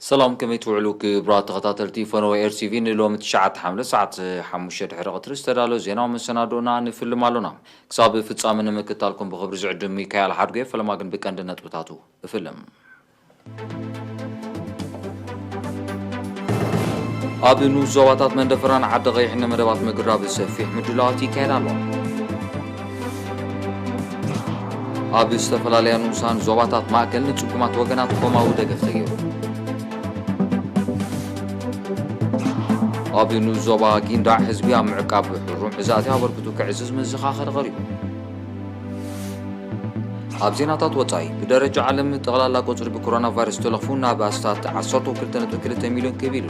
ሰላም፣ ከመይ ትውዕሉ ክቡራት ተኸታተልቲ ፈነወ ኤር ቲቪ? ንሎሚ ትሽዓተ ሓምለ ሰዓት ሓሙሽተ ድሕሪ ቀትሪ ዝተዳለወ ዜናዊ መሰናዶና ንፍልም ኣሎና። ክሳብ ፍጻመ ንምክታልኩም ብኽብሪ ዝዕድም ሚካኤል ሓድጉ እየ። ፈለማ ግን ብቀንዲ ነጥብታቱ እፍልም። ኣብ ንኡስ ዞባታት መንደፈራን ዓዲ ቀይሕን መደባት ምግራብ ሰፊሕ ምድላዋት ይካየድ ኣሎ። ኣብ ዝተፈላለያ ንኡሳን ዞባታት ማእከል ንጽጉማት ወገናት ኮማዊ ደገፍ ተገይሩ። ኣብ ንኡስ ዞባ ጊንዳዕ ህዝቢ ኣብ ምዕቃብ ሕሩም ዕዛእቲ ኣበርክቱ ክዕዝዝ መዘኻኸሪ ቀሪቡ። ኣብ ዜናታት ወጻኢ፣ ብደረጃ ዓለም ጠቕላላ ቁጽሪ ብኮሮና ቫይረስ ዝተለኽፉ ናብ ኣስታት ዓሰርተ ክልተ ነጥቢ ክልተ ሚልዮን ክብ ኢሉ።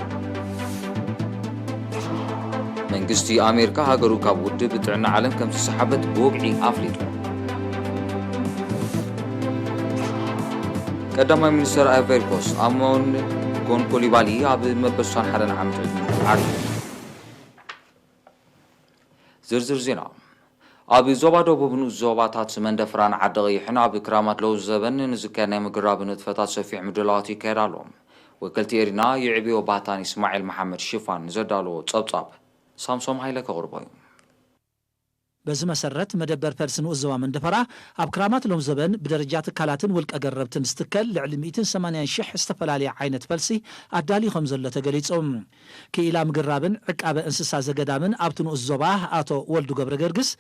መንግስቲ ኣሜሪካ ሃገሩ ካብ ውድብ ጥዕና ዓለም ከም ዝሰሓበት ብወግዒ ኣፍሊጡ። ቀዳማይ ሚኒስተር ኣይቨሪ ኮስት ኣሞን ጎን ኮሊባሊ ኣብ መበል ስሳን ሓደን ዓመት ዕድመ ዓርዩ። ዝርዝር ዜና። ኣብ ዞባ ደቡብ ንኡስ ዞባታት መንደፍራን ዓዲ ቀይሕን ኣብ ክራማት ለውዘበን ንዝካየድ ናይ ምግራብ ንጥፈታት ሰፊሕ ምድላዋት ይካየድ ኣሎ። ወከልቲ ኤሪና የዕብዮ ባህታን ኢስማዒል መሓመድ ሽፋን ዘዳለዎ ጸብጻብ ሳምሶም ሃይለ ከቕርቦ እዩ። በዚ መሰረት መደበር ፈልሲ ንኡስ ዞባ መንደፈራ ኣብ ክራማት ሎም ዘበን ብደረጃ ትካላትን ውልቀ ገረብትን ዝትከል ልዕሊ ሚእትን ሰማንያን ሽሕ ዝተፈላለየ ዓይነት ፈልሲ ኣዳልዩ ከም ዘሎ ተገሊጹ። ክኢላ ምግራብን ዕቃበ እንስሳ ዘገዳምን ኣብቲ ንኡስ ዞባ ኣቶ ወልዱ ገብረ ገርግስ፣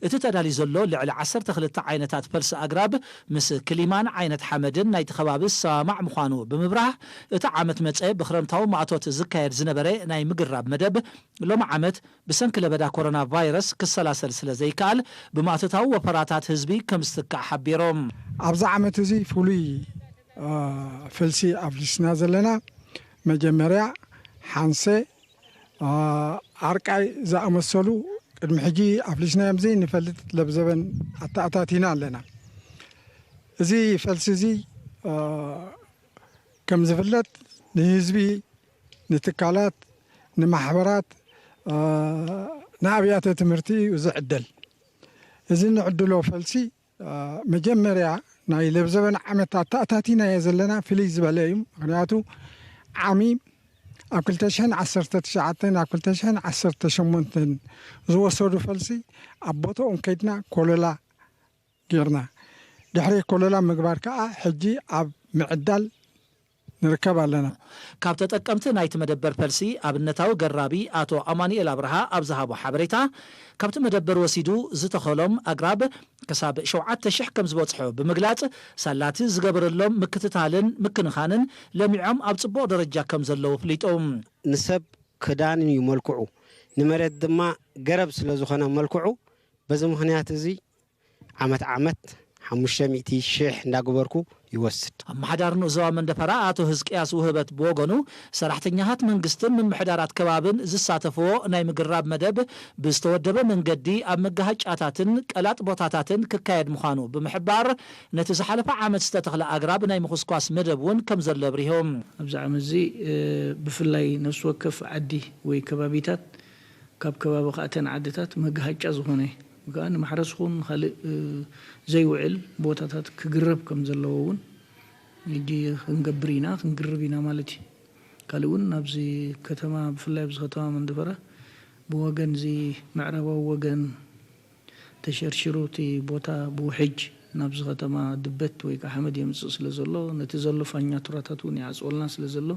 እቲ ተዳልዩ ዘሎ ልዕሊ ዓሰርተ ክልተ ዓይነታት ፈልሲ ኣግራብ ምስ ክሊማን ዓይነት ሓመድን ናይቲ ከባቢ ዝሰማማዕ ምዃኑ ብምብራህ፣ እቲ ዓመት መጸ ብክረምታዊ ማእቶት ዝካየድ ዝነበረ ናይ ምግራብ መደብ ሎሚ ዓመት ብሰንኪ ለበዳ ኮሮና ቫይረስ ክሰላሰል ስለ ዘይከኣል፣ ብማእቶታዊ ወፈራታት ህዝቢ ከም ዝትካእ ሓቢሮም። ኣብዚ ዓመት እዚ ፍሉይ፣ አ፣ ፈልሲ ኣፍሊስና ዘለና። መጀመርያ ሓንሴ፣ አ፣ ኣርቃይ ዝኣመሰሉ ቅድሚ ሕጂ ኣፍሊስናዮም ዘይንፈልጥ ለብዘበን ኣተኣታቲና ኣለና። እዚ ፈልሲ እዚ፣ አ፣ ከም ዝፍለጥ ንህዝቢ፣ ንትካላት፣ ንማሕበራት፣ አ፣ ንኣብያተ ትምህርቲ እዩ ዝዕደል። እዚ ንዕድሎ ፈልሲ፣ አ፣ መጀመርያ ናይ ለብዘበን ዓመት ኣተኣታቲናዮ ዘለና ፍልይ ዝበለ እዩ። ምኽንያቱ ዓሚ ኣብ ክልተ ሽሕን ዓሰርተ ትሽዓተን ኣብ ክልተ ሽሕን ዓሰርተ ሸሞንተን ዝወሰዱ ፈልሲ ኣብ ቦታኦም ከይድና ኮለላ ጌርና። ድሕሪ ኮለላ ምግባር ከኣ ሕጂ ኣብ ምዕዳል ንርከብ ኣለና። ካብ ተጠቀምቲ ናይቲ መደበር ፈልሲ ኣብነታዊ ገራቢ ኣቶ ኣማኑኤል ኣብርሃ ኣብ ዝሃቦ ሓበሬታ፣ ካብቲ መደበር ወሲዱ ዝተኸሎም ኣግራብ ክሳብ ሸውዓተ ሽሕ ከም ዝበጽሑ ብምግላጽ፣ ሳላቲ ዝገበረሎም ምክትታልን ምክንኻንን ለሚዖም ኣብ ጽቡቕ ደረጃ ከም ዘለዉ ኣፍሊጡ። ንሰብ ክዳንን እዩ መልክዑ፣ ንመሬት ድማ ገረብ ስለ ዝኾነ መልክዑ፣ በዚ ምኽንያት እዚ ዓመት ዓመት ሓሙሽተ ሚእቲ ሽሕ እንዳገበርኩ ይወስድ። ኣመሓዳሪ ንኡስ ዞባ መንደፈራ ኣቶ ህዝቅያስ ውህበት ብወገኑ፣ ሰራሕተኛታት መንግስትን ምምሕዳራት ከባብን ዝሳተፍዎ ናይ ምግራብ መደብ ብዝተወደበ መንገዲ ኣብ መጋሃጫታትን ቀላጥ ቦታታትን ክካየድ ምዃኑ ብምሕባር፣ ነቲ ዝሓለፈ ዓመት ዝተተኽለ ኣግራብ ናይ ምኹስኳስ መደብ እውን ከም ዘሎ ኣብሪሆም። ኣብዚ ዓመት እዚ፣ እ፣ ብፍላይ ነፍሲ ወከፍ ዓዲ ወይ ከባቢታት ካብ ከባቢ ከኣተን ዓድታት መጋሃጫ ዝኾነ፣ ወይ ከኣ ንማሕረስ ኹን ንኻልእ፣ እ፣ ዘይውዕል ቦታታት ክግረብ ከም ዘለዎ እውን ሕጂ ክንገብር ኢና፣ ክንግርብ ኢና ማለት እዩ። ካልእ እውን ኣብዚ ከተማ፣ ብፍላይ ኣብዚ ከተማ መንደፈራ ብወገን እዚ ምዕራባዊ ወገን ተሸርሽሩ እቲ ቦታ ብውሕጅ ናብዚ ከተማ ድበት ወይ ከዓ ሓመድ የምፅእ ስለ ዘሎ፣ ነቲ ዘሎ ፋኛቱራታት እውን ይዓፅወልና ስለ ዘሎ፣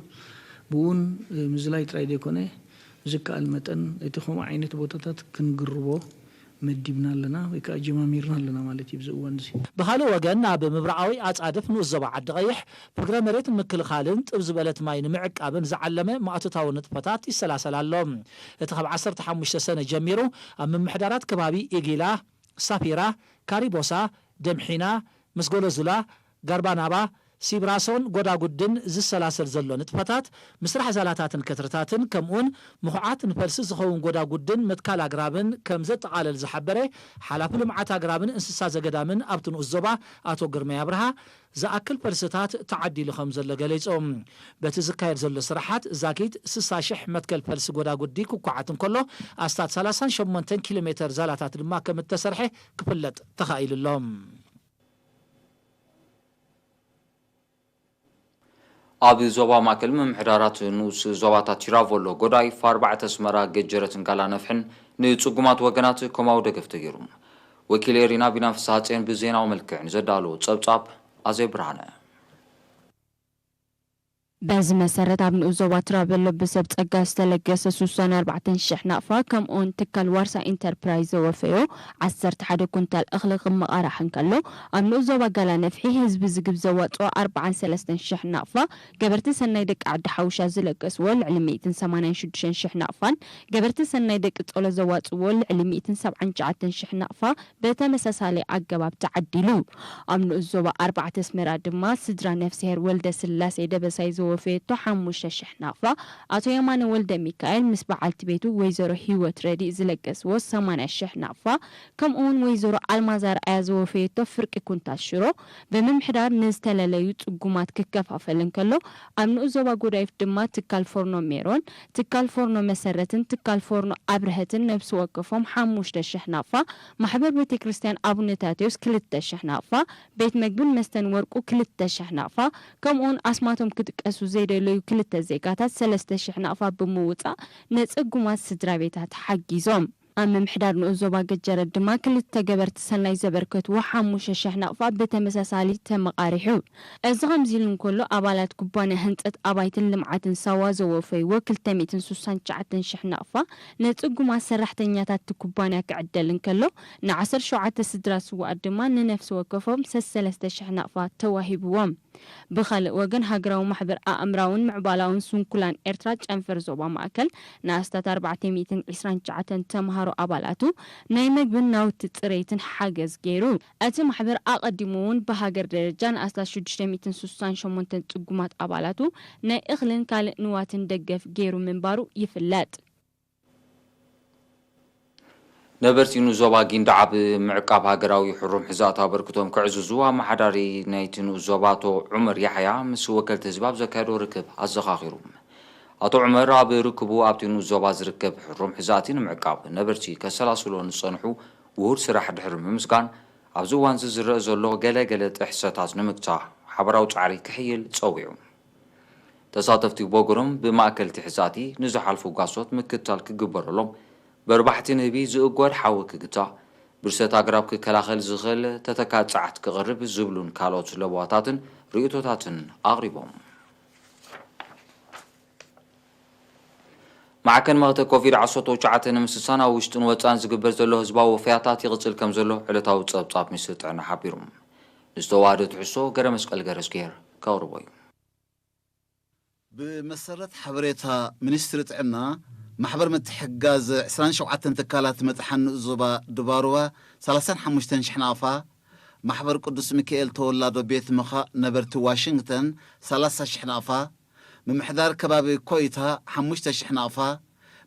ብእውን ምዝላይ ጥራይ ዘይኮነ፣ ዝከኣል መጠን እቲ ከምኡ ዓይነት ቦታታት ክንግርቦ መዲብና ኣለና ወይ ከዓ ጀማሚርና ኣለና ማለት እዩ። ብዚ እዋን እዚ ብኻልእ ወገን፣ ኣብ ምብራቓዊ ኣጻድፍ ንኡስ ዞባ ዓዲ ቀይሕ፣ ፍግረ መሬት ንምክልኻልን ጥብ ዝበለት ማይ ንምዕቃብን ዝዓለመ ማእቶታዊ ንጥፈታት ይሰላሰል ኣሎ። እቲ ካብ ዓሰርተ ሓሙሽተ ሰነ ጀሚሩ ኣብ ምምሕዳራት ከባቢ ኢጊላ፣ ሳፊራ፣ ካሪቦሳ፣ ደምሒና፣ መስጎሎዙላ፣ ጋርባናባ፣ ሲብራሶን ጎዳጉድን ዝሰላሰል ዘሎ ንጥፈታት፣ ምስራሕ ዛላታትን ከትርታትን፣ ከምኡውን ምኹዓት ንፈልሲ ዝኸውን ጎዳጉድን ምትካል ኣግራብን ከም ዘጠቓለል ዝሓበረ ሓላፊ ልምዓት ኣግራብን እንስሳ ዘገዳምን ኣብቲ ንኡስ ዞባ ኣቶ ግርማይ ኣብርሃ፣ ዝኣክል ፈልስታት ተዓዲሉ ከም ዘሎ ገሊጹ። በቲ ዝካየድ ዘሎ ስራሓት፣ ዛጊት ስሳ ሽሕ መትከል ፈልሲ ጎዳጉዲ ክኳዓት እንከሎ፣ ኣስታት ሰላሳን ሸሞንተን ኪሎ ሜተር ዛላታት ድማ ከም እተሰርሐ ክፍለጥ ተኻኢሉ ኣሎ። ኣብ ዞባ ማእከል ምምሕዳራት ንኡስ ዞባታት ቲራቮሎ፣ ጎዳይፍ፣ ኣርባዕተ ኣስመራ፣ ገጀረትን ጋላ ነፍሕን ንጽጉማት ወገናት ኮማዊ ደገፍ ተገይሩ። ወኪል ኤሪና ቢና ፍስሃጽዮን ብዜናዊ መልክዕ ንዘዳለዎ ጸብጻብ ኣዜብ ብርሃነ። በዚ መሰረት ኣብ ንኡስ ዞባ ቲራቨሎ ብሰብ ጸጋ ዝተለገሰ ስሳን ኣርባዕተን ሽሕ ናቕፋ ከምኡውን ትካል ዋርሳ ኢንተርፕራይዝ ዘወፈዮ ዓሰርተ ሓደ ኩንታል እኽሊ ክመቓራሕ እንከሎ፣ ኣብ ንኡስ ዞባ ጋላ ነፍሒ ህዝቢ ዝግብ ዘዋጽኦ ኣርባዓን ሰለስተን ሽሕ ናቕፋ፣ ገበርቲ ሰናይ ደቂ ዓዲ ሓውሻ ዝለገስዎ ልዕሊ ሚእትን ሰማንያን ሽዱሽተን ሽሕ ናቕፋን ገበርቲ ሰናይ ደቂ ጸሎ ዘዋጽዎ ልዕሊ ሚእትን ሰብዓን ትሽዓተን ሽሕ ናቕፋ በተመሳሳሊ ኣገባብ ተዓዲሉ። ኣብ ንኡስ ዞባ ኣርባዕተ ኣስመራ ድማ ስድራ ነፍስሄር ወልደ ስላሴ ደበሳይ ዘወፈየቶ ሓሙሽተ ሽሕ ናቕፋ፣ ኣቶ የማነ ወልደ ሚካኤል ምስ በዓልቲ ቤቱ ወይዘሮ ህይወት ረዲእ ዝለገስዎ ሰማንያ ሽሕ ናቕፋ፣ ከምኡውን ወይዘሮ ኣልማዝ ኣርኣያ ዘወፈየቶ ፍርቂ ኩንታል ሽሮ፣ ብምምሕዳር ንዝተለለዩ ጽጉማት ክከፋፈል እንከሎ፣ ኣብ ንኡስ ዞባ ጎዳይፍ ድማ ትካል ፎርኖ ሜሮን፣ ትካል ፎርኖ መሰረትን ትካል ፎርኖ ኣብርሀትን ነብሲ ወከፎም ሓሙሽተ ሽሕ ናቕፋ፣ ማሕበር ቤተ ክርስቲያን ኣቡነ ታቴዎስ ክልተ ሽሕ ናቕፋ፣ ቤት መግብን መስተን ወርቁ ክልተ ሽሕ ናቕፋ፣ ከምኡውን ኣስማቶም ክጥቀሱ ዘይደለዩ ክልተ ዜጋታት ሰለስተ ሽሕ ናቕፋ ብምውጻእ ንጽጉማት ስድራ ቤታት ሓጊዞም። ኣብ ምምሕዳር ንኡስ ዞባ ገጀረት ድማ ክልተ ገበርቲ ሰናይ ዘበርከትዎ ሓሙሽተ ሽሕ ናቕፋ ብተመሳሳሊ ተመቓሪሑ። እዚ ከምዚ ኢሉ እንከሎ፣ ኣባላት ኩባንያ ህንጸት ኣባይትን ልምዓትን ሳዋ ዘወፈይዎ ክልተ ሚእትን ስሳን ትሽዓተን ሽሕ ናቕፋ ንጽጉማት ሰራሕተኛታት እቲ ኩባንያ ክዕደል እንከሎ፣ ንዓሰርተ ሸውዓተ ስድራ ስውኣት ድማ ንነፍሲ ወከፎም ሰሰለስተ ሽሕ ናቕፋ ተዋሂብዎም። ብኻልእ ወገን፣ ሃገራዊ ማሕበር ኣእምራውን ምዕባላውን ስንኩላን ኤርትራ ጨንፈር ዞባ ማእከል ንኣስታት ኣርባዕተ ሚእትን ዕስራን ትሽዓተን ተምሃሮ ኣባላቱ ናይ መግብን ናውቲ ጽሬትን ሓገዝ ገይሩ። እቲ ማሕበር ኣቐዲሙ እውን ብሃገር ደረጃ ንኣስታት ሽዱሽተ ሚእትን ስሳን ሸሞንተን ጽጉማት ኣባላቱ ናይ እኽልን ካልእ ንዋትን ደገፍ ገይሩ ምንባሩ ይፍለጥ። ነበርቲ ንኡስ ዞባ ጊንዳዕ ኣብ ምዕቃብ ሃገራዊ ሕሩም ሕዛእቲ ኣበርክቶም ከዕዝዙ ኣመሓዳሪ ናይቲ ንኡስ ዞባ ኣቶ ዑመር ያሕያ ምስ ወከልቲ ህዝቢ ኣብ ዘካየዶ ርክብ ኣዘኻኺሩ። ኣቶ ዑመር ኣብ ርክቡ፣ ኣብቲ ንኡስ ዞባ ዝርከብ ሕሩም ሕዛእቲ ንምዕቃብ ነበርቲ ከሰላስሎ ንዝጸንሑ ውሁድ ስራሕ ድሕሪ ምምስጋን፣ ኣብዚ እዋንዚ ዝረአ ዘሎ ገለ ገለ ጥሕሰታት ንምግታእ ሓበራዊ ጻዕሪ ክሕይል ጸዊዑ። ተሳተፍቲ ብወገኖም፣ ብማእከል እቲ ሕዛእቲ ንዝሓልፉ ጓሶት ምክትታል ክግበረሎም፣ በርባሕቲ ንህቢ ዝእጎድ ሓዊ ክግታእ፣ ብርሰት ኣግራብ ክከላኸል ዝኽእል ተተካእ ጸዓት ክቐርብ ዝብሉን ካልኦት ለበዋታትን ርእይቶታትን ኣቕሪቦም። ማዕከን መኸተ ኮቪድ ዓሰርተ ትሽዓተ ንምስሳን ኣብ ውሽጥን ወጻእን ዝግበር ዘሎ ህዝባዊ ወፈያታት ይቕጽል ከም ዘሎ ዕለታዊ ጸብጻብ ሚኒስትሪ ጥዕና ሓቢሩ። ንዝተዋህደ ትሕዝቶ ገረ መስቀል ገረዝግሄር ከቕርቦ እዩ። ብመሰረት ሓበሬታ ሚኒስትሪ ጥዕና፣ ማሕበር ምትሕግጋዝ ዕስራን ሸውዓተን ትካላት መጥሓን ንኡስ ዞባ ድባሩባ ሰላሳን ሓሙሽተን ሽሕ ናቕፋ፣ ማሕበር ቅዱስ ሚካኤል ተወላዶ ቤት ምኻእ ነበርቲ ዋሽንግተን ሰላሳ ሽሕ ናቕፋ፣ ምምሕዳር ከባቢ ኮይታ ሓሙሽተ ሽሕ ናቕፋ፣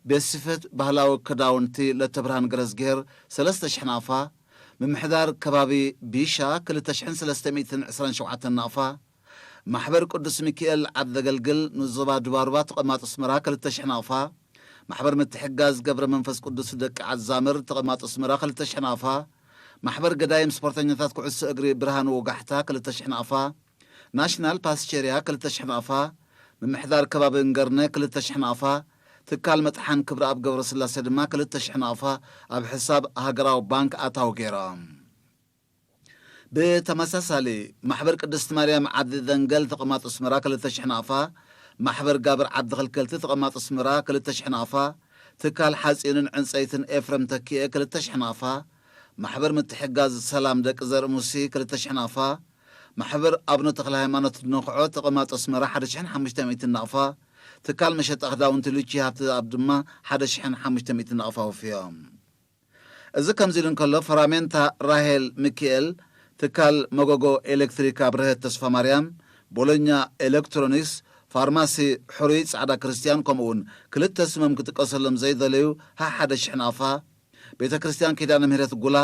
ቤት ጽሕፈት ባህላዊ ክዳውንቲ ለተብርሃን ገረዝግሄር ሰለስተ ሽሕ ናቕፋ፣ ምምሕዳር ከባቢ ቢሻ ክልተ ሽሕን ሰለስተ ሚእትን ዕስራን ሸውዓተን ናቕፋ፣ ማሕበር ቅዱስ ሚካኤል ዓዲ ዘገልግል ንዞባ ዱባሩባ ተቐማጦ ኣስመራ ክልተ ሽሕ ናቕፋ፣ ማሕበር ምትሕጋዝ ገብረ መንፈስ ቅዱስ ደቂ ዓዛምር ተቐማጦ ኣስመራ ክልተ ሽሕ ናቕፋ፣ ማሕበር ገዳይም ስፖርተኛታት ኩዕሶ እግሪ ብርሃን ወጋሕታ ክልተ ሽሕ ናቕፋ፣ ናሽናል ፓስቸርያ ክልተ ሽሕ ናቕፋ፣ ምምሕዳር ከባቢ እንገርነ ክልተ ሽሕ ናቕፋ፣ ትካል መጥሓን ክብረኣብ ገብረስላሴ ድማ ክልተ ሽሕ ናቕፋ ኣብ ሕሳብ ሃገራዊ ባንክ ኣታዊ ገይሮም። ብተመሳሳሊ፣ ማሕበር ቅድስት ማርያም ዓዲ ደንገል ተቐማጦ ኣስመራ ክልተ ሽሕ ናቕፋ፣ ማሕበር ጋብር ዓዲ ኸልከልቲ ተቐማጦ ኣስመራ ክልተ ሽሕ ናቕፋ፣ ትካል ሓጺንን ዕንጸይትን ኤፍረም ተኪኤ ክልተ ሽሕ ናቕፋ፣ ማሕበር ምትሕጋዝ ሰላም ደቂ ዘርእ ሙሲ ክልተ ሽሕ ናቕፋ፣ ማሕበር ኣቡነ ተኽለ ሃይማኖት ድንኽዖ ተቐማጦ ኣስመራ ሓደ ሽሕን ሓሙሽተ ሚእትን ናቕፋ፣ ትካል መሸጣ ክዳውንቲ ሉቺ ሃብተኣብ ድማ ሓደ ሽሕን ሓሙሽተ ሚእትን ናቕፋ ወፍዮም። እዚ ከምዚ ኢሉ እንከሎ፣ ፈራሜንታ ራሄል ሚኪኤል፣ ትካል መጎጎ ኤሌክትሪክ ኣብርሀት ተስፋማርያም፣ ቦሎኛ ኤሌክትሮኒክስ፣ ፋርማሲ ሕሩይ ጻዕዳ ክርስትያን፣ ከምኡውን ክልተ ስሞም ክጥቀሰሎም ዘይደለዩ ሃ ሓደ ሽሕ ናቕፋ፣ ቤተ ክርስትያን ኪዳነ ምህረት ጉላ፣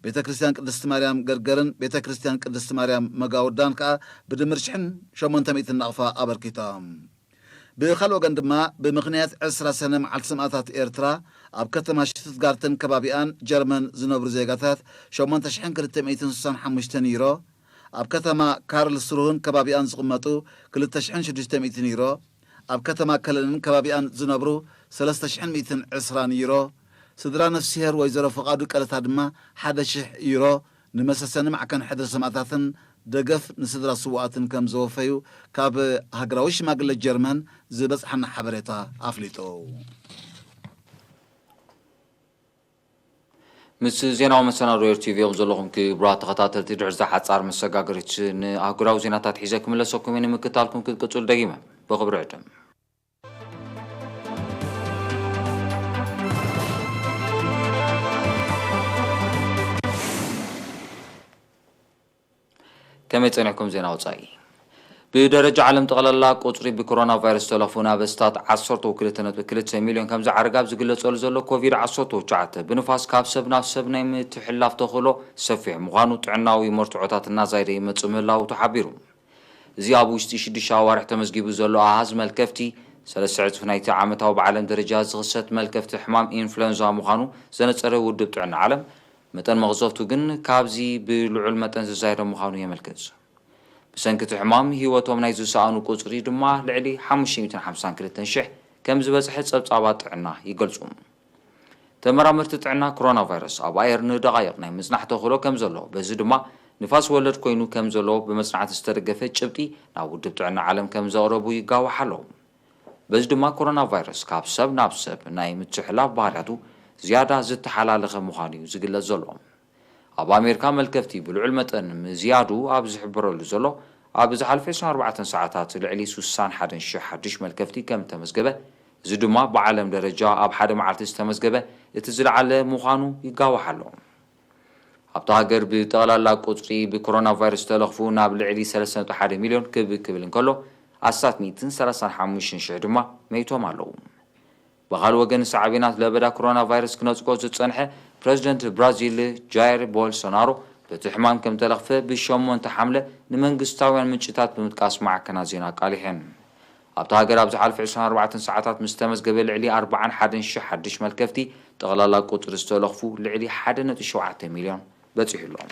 ቤተ ክርስትያን ቅድስት ማርያም ገርገርን ቤተ ክርስትያን ቅድስት ማርያም መጋውዳን ከኣ ብድምር ሽሕን ሸሞንተ ሚእትን ናቕፋ ኣበርኪቶም። ብኻልእ ወገን ድማ፣ ብምኽንያት ዕስራ ሰነ መዓልቲ ሰማእታት ኤርትራ፣ ኣብ ከተማ ሽቱትጋርትን ከባቢኣን ጀርመን ዝነብሩ ዜጋታት ሸሞንተ ሽሕን ክልተ ሚእትን ስሳን ሓሙሽተን ዩሮ፣ ኣብ ከተማ ካርልስሩህን ከባቢኣን ዝቕመጡ ክልተ ሽሕን ሽዱሽተ ሚእትን ዩሮ፣ ኣብ ከተማ ከለንን ከባቢኣን ዝነብሩ ሰለስተ ሽሕን ሚእትን ዕስራን ዩሮ፣ ስድራ ነፍስሄር ወይዘሮ ፍቓዱ ቀለታ ድማ ሓደ ሽሕ ዩሮ ንመሰሰኒ ማዕከን ሕድሪ ሰማእታትን ደገፍ ንስድራ ስዉኣትን ከም ዘወፈዩ ካብ ሃገራዊ ሽማግለ ጀርመን ዝበጽሓና ሓበሬታ ኣፍሊጡ። ምስ ዜናዊ መሰናዶ ኤር ቲ ቪ እዮም ዘለኹም ክቡራት ተኸታተልቲ። ድሕሪ እዛ ሓጻር መሰጋገሪት ንኣህጉራዊ ዜናታት ሒዘ ክምለሰኩም እየ። ንምክታልኩም ክትቅጽሉ ደጊመ ብኽብሪ ዕድም። ከመይ ጸኒሕኩም? ዜና ወጻኢ። ብደረጃ ዓለም ጠቕላላ ቁጽሪ ብኮሮና ቫይረስ ዝተለኽፉ ናብ ኣስታት ዓሰርተ ክልተ ነጥቢ ክልተ ሚልዮን ከም ዝዓርግ ኣብ ዝግለጸሉ ዘሎ ኮቪድ ዓሰርተ ትሽዓተ ብንፋስ ካብ ሰብ ናብ ሰብ ናይ ምትሕልላፍ ተኽእሎ ሰፊሕ ምዃኑ ጥዕናዊ መርትዖታት እናዛየደ ይመጽእ ምህላዉ ተሓቢሩ። እዚ ኣብ ውሽጢ ሽዱሽተ ኣዋርሕ ተመዝጊቡ ዘሎ ኣሃዝ መልከፍቲ ሰለስተ ዕጽፊ ናይቲ ዓመታዊ ብዓለም ደረጃ ዝኽሰት መልከፍቲ ሕማም ኢንፍሉዌንዛ ምዃኑ ዘነጸረ ውድብ ጥዕና ዓለም፣ መጠን መቕዘፍቱ ግን ካብዚ ብልዑል መጠን ዝዛየደ ምዃኑ የመልክት። ብሰንኪ እቲ ሕማም ህይወቶም ናይ ዝሰኣኑ ቁጽሪ ድማ ልዕሊ ሓሙሽተ ሚእትን ሓምሳን ክልተን ሽሕ ከም ዝበጽሐ ጸብጻባት ጥዕና ይገልጹ። ተመራመርቲ ጥዕና ኮሮና ቫይረስ ኣብ ኣየር ንደቓይቕ ናይ ምጽናሕ ተኽእሎ ከም ዘሎ፣ በዚ ድማ ንፋስ ወለድ ኮይኑ ከም ዘሎ ብመጽናዕቲ ዝተደገፈ ጭብጢ ናብ ውድብ ጥዕና ዓለም ከም ዘቕረቡ ይጋዋሕ ኣሎ። በዚ ድማ ኮሮና ቫይረስ ካብ ሰብ ናብ ሰብ ናይ ምትሕልላፍ ባህርያቱ ዝያዳ ዝተሓላለኸ ምዃኑ እዩ ዝግለጽ ዘሎ። ኣብ ኣሜሪካ መልከፍቲ ብልዑል መጠን ምዝያዱ ኣብ ዝሕበረሉ ዘሎ፣ ኣብ ዝሓለፈ ዕስራን ኣርባዕተን ሰዓታት ልዕሊ ስሳን ሓደን ሽሕ ሓድሽ መልከፍቲ ከም እተመዝገበ፣ እዚ ድማ ብዓለም ደረጃ ኣብ ሓደ መዓልቲ ዝተመዝገበ እቲ ዝለዓለ ምዃኑ ይጋዋሕ ኣሎ። ኣብታ ሃገር ብጠቕላላ ቁጽሪ ብኮሮና ቫይረስ ዝተለኽፉ ናብ ልዕሊ ሰለስተ ነጥቢ ሓደ ሚልዮን ክብ ክብል እንከሎ፣ ኣስታት ሚእትን ሰላሳን ሓሙሽተን ሽሕ ድማ መይቶም ኣለዉ። ብኻልእ ወገን፣ ሳዕቤናት ለበዳ ኮሮና ቫይረስ ክነጽጎ ዝጸንሐ ፕረዚደንት ብራዚል ጃይር ቦልሶናሮ በቲ ሕማም ከም ተለኽፈ ብሸሞንተ ሓምለ ንመንግስታውያን ምንጭታት ብምጥቃስ ማዕከናት ዜና ኣቃሊሐን። ኣብታ ሃገር ኣብ ዝሓለፈ ዕስራን ኣርባዕተን ሰዓታት ምስ ተመዝገበ ልዕሊ ኣርባዓን ሓደን ሽሕ ሓድሽ መልከፍቲ፣ ጠቕላላ ቁጽሪ ዝተለኽፉ ልዕሊ ሓደ ነጥቢ ሸውዓተ ሚልዮን በጺሑ ኣሎ።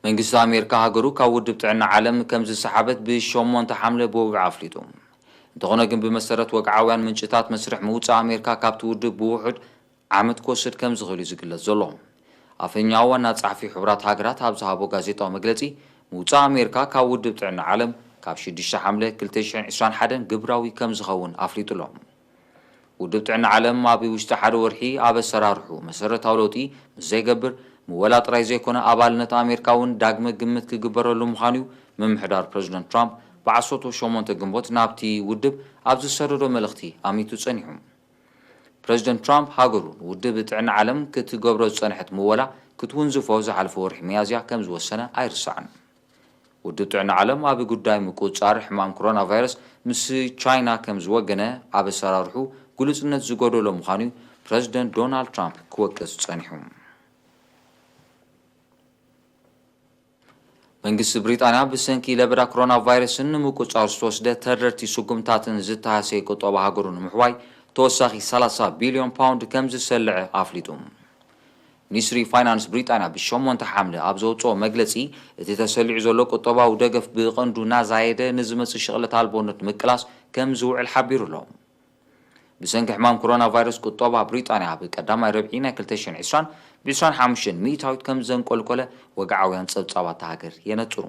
መንግስቲ ኣሜሪካ ሃገሩ ካብ ውድብ ጥዕና ዓለም ከም ዝሰሓበት ብሸሞንተ ሓምለ ብወግዒ ኣፍሊጡ። እንተኾነ ግን፣ ብመሰረት ወግዓውያን ምንጭታት፣ መስርሕ ምውጻእ ኣሜሪካ ካብቲ ውድብ ብውሑድ ዓመት ክወስድ ከም ዝኽእል እዩ ዝግለጽ ዘሎ። ኣፈኛ ዋና ጸሓፊ ሕቡራት ሃገራት ኣብ ዝሃቦ ጋዜጣዊ መግለጺ፣ ምውጻእ ኣሜሪካ ካብ ውድብ ጥዕና ዓለም ካብ ሽዱሽተ ሓምለ ክልተ ሽሕን ዕስራን ሓደን ግብራዊ ከም ዝኸውን ኣፍሊጡ ኣሎ። ውድብ ጥዕና ዓለም ኣብ ውሽጢ ሓደ ወርሒ ኣብ ኣሰራርሑ መሰረታዊ ለውጢ ምስ ዘይገብር፣ ምወላ ጥራይ ዘይኮነ፣ ኣባልነት ኣሜሪካ እውን ዳግመ ግምት ክግበረሉ ምዃኑ እዩ ምምሕዳር ፕረዚደንት ትራምፕ ብዓሰርተ ሸሞንተ ግንቦት ናብቲ ውድብ ኣብ ዝሰደዶ መልእኽቲ ኣሚቱ ጸኒሑ። ፕረዚደንት ትራምፕ ሃገሩ ንውድብ ጥዕና ዓለም ክትገብሮ ዝጸንሐት ምወላ ክትውንዝፎ ዝሓለፈ ወርሒ ሚያዝያ ከም ዝወሰነ ኣይርሳዕን። ውድብ ጥዕና ዓለም ኣብ ጉዳይ ምቁጽጻር ሕማም ኮሮና ቫይረስ ምስ ቻይና ከም ዝወገነ ኣብ ኣሰራርሑ ግሉጽነት ዝጎደሎ ምዃኑ እዩ ፕረዚደንት ዶናልድ ትራምፕ ክወቅስ ጸኒሑ። መንግስቲ ብሪጣንያ ብሰንኪ ለበዳ ኮሮና ቫይረስን ንምቁጽጻር ዝተወስደ ተረርቲ ስጉምታትን ዝተሃሰየ ቁጠባ ሃገሩ ንምሕዋይ ተወሳኺ ሰላሳ ቢልዮን ፓውንድ ከም ዝሰልዐ ኣፍሊጡ። ሚኒስትሪ ፋይናንስ ብሪጣንያ ብሸሞንተ ሓምለ ኣብ ዘውጽኦ መግለጺ፣ እቲ ተሰሊዑ ዘሎ ቁጠባዊ ደገፍ ብቐንዱ እናዛየደ ንዝመጽእ ሽቕለት ኣልቦነት ምቅላስ ከም ዝውዕል ሓቢሩ ኣሎ። ብሰንኪ ሕማም ኮሮና ቫይረስ ቁጠባ ብሪጣንያ ኣብ ቀዳማይ ረብዒ ናይ ክልተ ሽሕን ዕስራን ብዕስራን ሓሙሽተን ሚእታዊት ከም ዘንቆልቆለ ወግዓውያን ጸብጻባት እታ ሃገር የነጽሩ።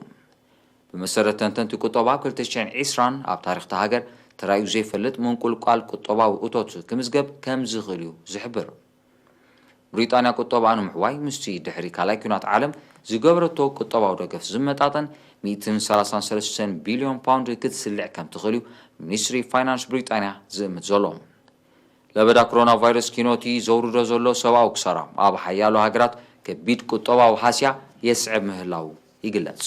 ብመሰረት ተንተንቲ ቁጠባ፣ ኣብ ክልተ ሽሕን ዕስራን ኣብ ታሪኽ እታ ሃገር ተራእዩ ዘይፈልጥ ምንቁልቋል ቁጠባዊ እቶት ክምዝገብ ከም ዝኽእል እዩ ዝሕብር። ብሪጣንያ ቁጠባኣ ንምሕዋይ ምስቲ ድሕሪ ካልኣይ ኲናት ዓለም ዝገበረቶ ቁጠባዊ ደገፍ ዝመጣጠን ሚእትን ሰላሳን ሰለስተን ቢልዮን ፓውንድ ክትስልዕ ከም ትኽእል እዩ ሚኒስትሪ ፋይናንስ ብሪጣንያ ዝእምት ዘሎ። ለበዳ ኮሮና ቫይረስ ኪኖቲ ዘውርዶ ዘሎ ሰብኣዊ ክሳራ ኣብ ሓያሎ ሃገራት ከቢድ ቁጠባዊ ሃስያ የስዕብ ምህላዉ ይግለጽ።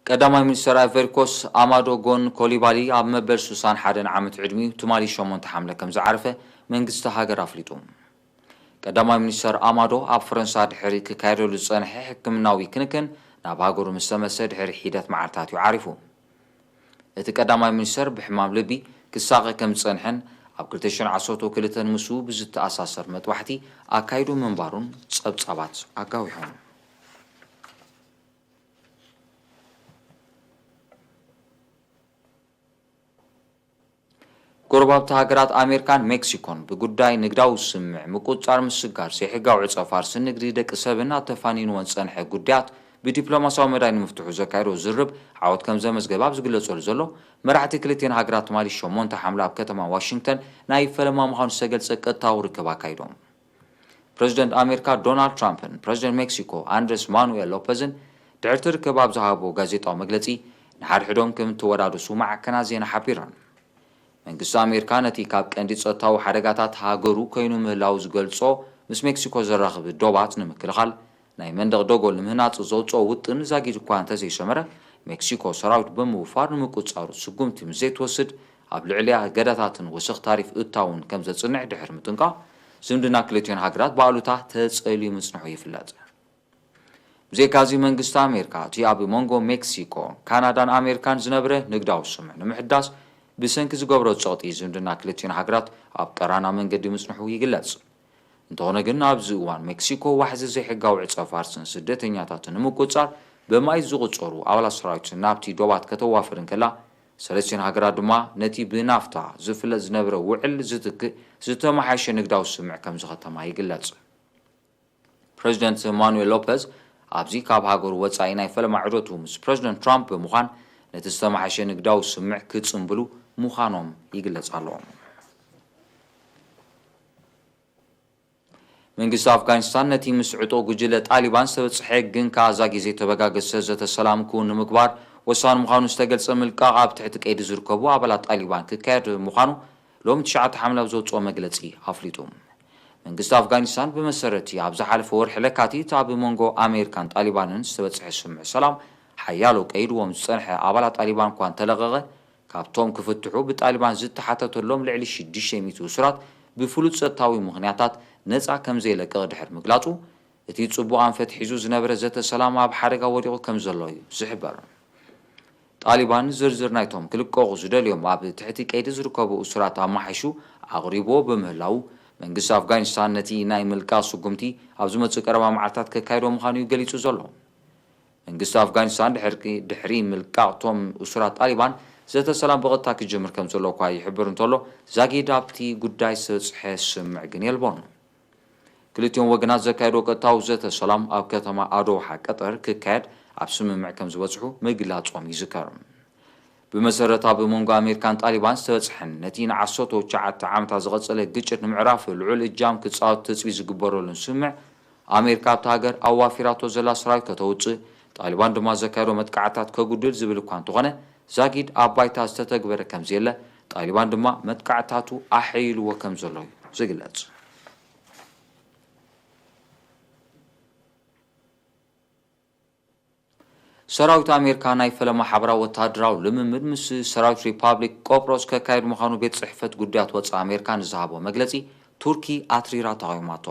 ቀዳማይ ሚኒስተር ኣይቨሪ ኮስት ኣማዶ ጎን ኮሊባሊ ኣብ መበል ስሳን ሓደን ዓመት ዕድሚኡ ትማሊ ሸሞንተ ሓምለ ከም ዝዓረፈ መንግስቲ ሃገር ኣፍሊጡ። ቀዳማይ ሚኒስተር ኣማዶ ኣብ ፈረንሳ ድሕሪ ክካየደሉ ዝጸንሐ ሕክምናዊ ክንክን ናብ ሃገሩ ምስ ተመልሰ ድሕሪ ሒደት መዓልታት እዩ ዓሪፉ። እቲ ቀዳማይ ሚኒስተር ብሕማም ልቢ ክሳቐ ከም ዝጸንሐን ኣብ ክልተ ሽሕን ዓሰርተ ክልተን ምስኡ ብዝተኣሳሰር መጥባሕቲ ኣካይዱ ምንባሩን ጸብጻባት ኣጋዊሖም። ጎረባብቲ ሃገራት ኣሜሪካን ሜክሲኮን ብጉዳይ ንግዳዊ ስምምዕ ምቁጽጻር ምስጋር ዘይሕጋዊ ዕጸ ፋርሲ ንግዲ ደቂ ሰብን ኣተፋኒንወን ዝጸንሐ ጉዳያት ብዲፕሎማሲያዊ መዳይ ንምፍትሑ ዘካየዶ ዝርርብ ዓወት ከም ዘመዝገበ ኣብ ዝግለጸሉ ዘሎ፣ መራሕቲ ክልቲኤን ሃገራት ትማሊ ሸሞንተ ሓምለ ኣብ ከተማ ዋሽንግተን ናይ ፈለማ ምዃኑ ዝተገልጸ ቀጥታዊ ርክብ ኣካይዶም። ፕረዚደንት ኣሜሪካ ዶናልድ ትራምፕን ፕረዚደንት ሜክሲኮ ኣንድረስ ማኑኤል ሎፐዝን ድሕርቲ ርክብ ኣብ ዝሃቦ ጋዜጣዊ መግለጺ፣ ንሓድሕዶም ከም እተወዳደሱ ማዕከናት ዜና ሓቢረን። መንግስቲ ኣሜሪካ ነቲ ካብ ቀንዲ ጸጥታዊ ሓደጋታት ሃገሩ ኮይኑ ምህላዉ ዝገልጾ ምስ ሜክሲኮ ዘራኽብ ዶባት ንምክልኻል ናይ መንደቕ ደጎል ንምህናጽ ዘውጽኦ ውጥን ዛጊድ እኳ እንተዘይሰመረ፣ ሜክሲኮ ሰራዊት ብምውፋር ንምቁጽጻሩ ስጉምቲ ምስ ዘይትወስድ፣ ኣብ ልዕሊኣ እገዳታትን ወሰኽ ታሪፍ እታውን ከም ዘጽንዕ ድሕሪ ምጥንቃቕ፣ ዝምድና ክልቲኦን ሃገራት ብኣሉታ ተጸልዩ ምጽንሑ ይፍለጥ። ብዘይካዚ መንግስቲ ኣሜሪካ እቲ ኣብ መንጎ ሜክሲኮ፣ ካናዳን ኣሜሪካን ዝነብረ ንግዳዊ ስምምዕ ንምሕዳስ ብሰንኪ ዝገብሮ ጸቕጢ ዝምድና ክልቲኦን ሃገራት ኣብ ቀራና መንገዲ ምጽንሑ ይግለጽ። እንተኾነ ግን ኣብዚ እዋን ሜክሲኮ ዋሕዚ ዘይሕጋዊ ዕጸ ፋርስን ስደተኛታትን ንምቁጽጻር ብማይ ዝቑጸሩ ኣባላት ሰራዊት ናብቲ ዶባት ከተዋፍር እንከላ፣ ሰለስቲኦን ሃገራት ድማ ነቲ ብናፍታ ዝፍለጥ ዝነበረ ውዕል ዝትክእ ዝተመሓየሸ ንግዳዊ ስምምዕ ከም ዝኸተማ ይግለጽ። ፕረዚደንት ማኑኤል ሎፐዝ ኣብዚ ካብ ሃገሩ ወጻኢ ናይ ፈለማ ዑደቱ ምስ ፕረዚደንት ትራምፕ ብምዃን ነቲ ዝተመሓየሸ ንግዳዊ ስምምዕ ክጽንብሉ ምዃኖም ይግለጽ ኣሎ። መንግስቲ ኣፍጋኒስታን ነቲ ምስ ዕጡቕ ጉጅለ ጣሊባን ዝተበጽሐ ግን ከኣ ዛጊ ዘይተበጋገሰ ዘተ ሰላም ክውን ንምግባር ወሳኒ ምዃኑ ዝተገልጸ ምልቃቕ ኣብ ትሕቲ ቀይዲ ዝርከቡ ኣባላት ጣሊባን ክካየድ ምዃኑ ሎሚ ትሽዓተ ሓምለ ኣብ ዘውጽኦ መግለጺ ኣፍሊጡ። መንግስቲ ኣፍጋኒስታን ብመሰረቲ ኣብ ዝሓለፈ ወርሒ ለካቲት ኣብ መንጎ ኣሜሪካን ጣሊባንን ዝተበጽሐ ስምምዕ ሰላም ሓያሎ ቀይድዎም ዝጸንሐ ኣባላት ጣሊባን እኳ እንተለቐቐ፣ ካብቶም ክፍትሑ ብጣሊባን ዝተሓተተሎም ልዕሊ ሽዱሽተ ሚእቲ እሱራት ብፍሉጥ ጸጥታዊ ምኽንያታት ነጻ ከም ዘይለቅቕ ድሕሪ ምግላጹ፣ እቲ ጽቡቕ ኣንፈት ሒዙ ዝነበረ ዘተ ሰላም ኣብ ሓደጋ ወዲቑ ከም ዘሎ እዩ ዝሕበር። ጣሊባን ዝርዝር ናይቶም ክልቀቑ ዝደልዮም ኣብ ትሕቲ ቀይዲ ዝርከቡ እሱራት ኣማሓይሹ ኣቕሪብዎ ብምህላዉ፣ መንግስቲ ኣፍጋኒስታን ነቲ ናይ ምልቃቕ ስጉምቲ ኣብ ዝመጽእ ቀረባ መዓልታት ከካይዶ ምዃኑ እዩ ገሊጹ ዘሎ። መንግስቲ ኣፍጋኒስታን ድሕሪ፣ ድሕሪ ምልቃቕ እቶም እሱራት ጣሊባን ዘተ ሰላም ብቐጥታ ክጅምር ከም ዘሎ እኳ ይሕብር እንተሎ፣ ዛጊድ ኣብቲ ጉዳይ ዝተበጽሐ ስምምዕ ግን የልቦን። ክልቲኦም ወገናት ዘካየዶ ቀጥታዊ ዘተ ሰላም ኣብ ከተማ ኣዶሃ ቀጠር ክካየድ ኣብ ስምምዕ ከም ዝበጽሑ ምግላጾም ይዝከር። ብመሰረት ኣብ መንጎ ኣሜሪካን ጣሊባን ዝተበጽሐን ነቲ ንዓሰርተ ትሽዓተ ዓመታት ዝቐጸለ ግጭት ንምዕራፍ ልዑል እጃም ክጻወት ትጽቢት ዝግበረሉን ስምምዕ፣ ኣሜሪካ ኣብታ ሃገር ኣዋፊራቶ ዘላ ሰራዊት ከተውጽእ፣ ጣሊባን ድማ ዘካየዶ መጥቃዕታት ከጉድል ዝብል እኳ እንተኾነ፣ ዛጊድ ኣብ ባይታ ዝተተግበረ ከም ዘየለ፣ ጣሊባን ድማ መጥቃዕታቱ ኣሐይልዎ ከም ዘሎ እዩ ዝግለጽ። ሰራዊት ኣሜሪካ ናይ ፈለማ ሓበራዊ ወተሃደራዊ ልምምድ ምስ ሰራዊት ሪፓብሊክ ቆጵሮስ ከካየድ ምዃኑ ቤት ጽሕፈት ጉዳያት ወጻኢ ኣሜሪካ ንዝሃቦ መግለጺ ቱርኪ ኣትሪራ ተቓዊማቶ።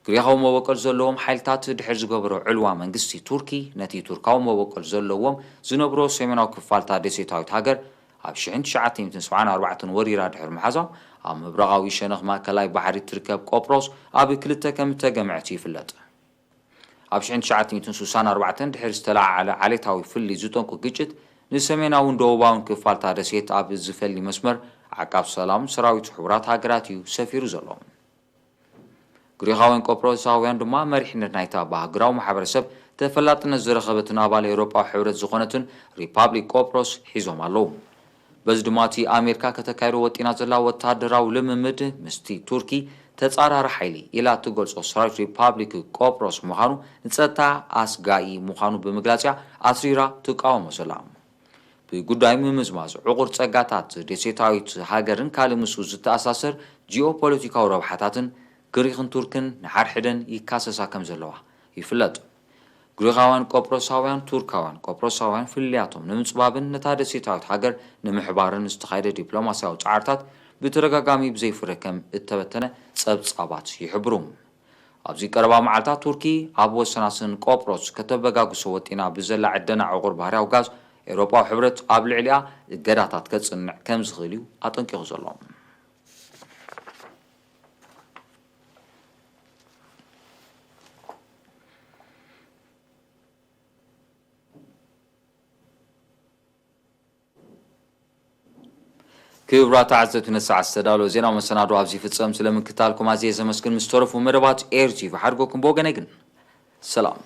ግሪኻዊ መበቆል ዘለዎም ሓይልታት ድሕሪ ዝገበሮ ዕልዋ መንግስቲ ቱርኪ ነቲ ቱርካዊ መበቆል ዘለዎም ዝነብሮ ሰሜናዊ ክፋልታ ደሴታዊት ሃገር ኣብ ሽሕን ትሽዓተ ሚእትን ሰብዓን ኣርባዕተን ወሪራ ድሕሪ ምሓዛ ኣብ ምብራቓዊ ሸነኽ ማእከላይ ባሕሪ ትርከብ ቆጵሮስ ኣብ ክልተ ከም እተገምዐት ይፍለጥ። ኣብ ሽሕን ትሽዓተ ሚእትን ስሳን ኣርባዕተን ድሕሪ ዝተለዓዓለ ዓሌታዊ ፍልልይ ዝጠንቁ ግጭት፣ ንሰሜናውን ደቡባውን ክፋልታ ደሴት ኣብ ዝፈሊ መስመር ዓቃብ ሰላም ሰራዊት ሕቡራት ሃገራት እዩ ሰፊሩ ዘሎ። ግሪኻውያን ቆጵሮሳውያን ድማ መሪሕነት ናይታ ብኣህጉራዊ ማሕበረሰብ ተፈላጥነት ዝረኸበትን ኣባል ኤውሮጳዊ ሕብረት ዝኾነትን ሪፓብሊክ ቆጵሮስ ሒዞም ኣለዉ። በዚ ድማ እቲ ኣሜሪካ ከተካይዶ ወጢና ዘላ ወተሃደራዊ ልምምድ ምስቲ ቱርኪ ተጻራሪ ሓይሊ ኢላ እትገልጾ ሰራዊት ሪፓብሊክ ቆጵሮስ ምዃኑ ንጸጥታ ኣስጋኢ ምዃኑ ብምግላጽ እያ ኣትሪራ ትቃወሞ ዘላ። ብጉዳይ ምምዝማዝ ዕቑር ጸጋታት ደሴታዊት ሃገርን ካልእ ምስኡ ዝተኣሳሰር ጂኦፖለቲካዊ ረብሓታትን ግሪኽን ቱርክን ንሓድሕደን ይካሰሳ ከም ዘለዋ ይፍለጥ። ግሪኻውያን ቆጵሮሳውያን ቱርካውያን ቆጵሮሳውያን ፍልልያቶም ንምጽባብን ነታ ደሴታዊት ሃገር ንምሕባርን ዝተኻየደ ዲፕሎማስያዊ ጻዕርታት ብተደጋጋሚ ብዘይፍረ ከም እተበተነ ጸብጻባት ይሕብሩ። ኣብዚ ቀረባ መዓልታት ቱርኪ ኣብ ወሰናስን ቆጵሮስ ከተበጋግሶ ወጢና ብዘላ ዕደና ዕቑር ባህርያዊ ጋዝ ኤውሮጳዊ ሕብረት ኣብ ልዕሊኣ እገዳታት ከጽንዕ ከም ዝኽእል እዩ ኣጠንቂቑ ዘሎ። ክቡራት ተዓዘብቲ፣ ነቲ ሰዓት ዝተዳለወ ዜናዊ መሰናዶ ኣብዚ ይፍጸም። ስለ ምክታልኩም ኣዝየ ዘመስግን። ምስ ተረፉ መደባት ኤር ቲቪ ሓድጎኩም። ብወገነይ ግን ሰላም።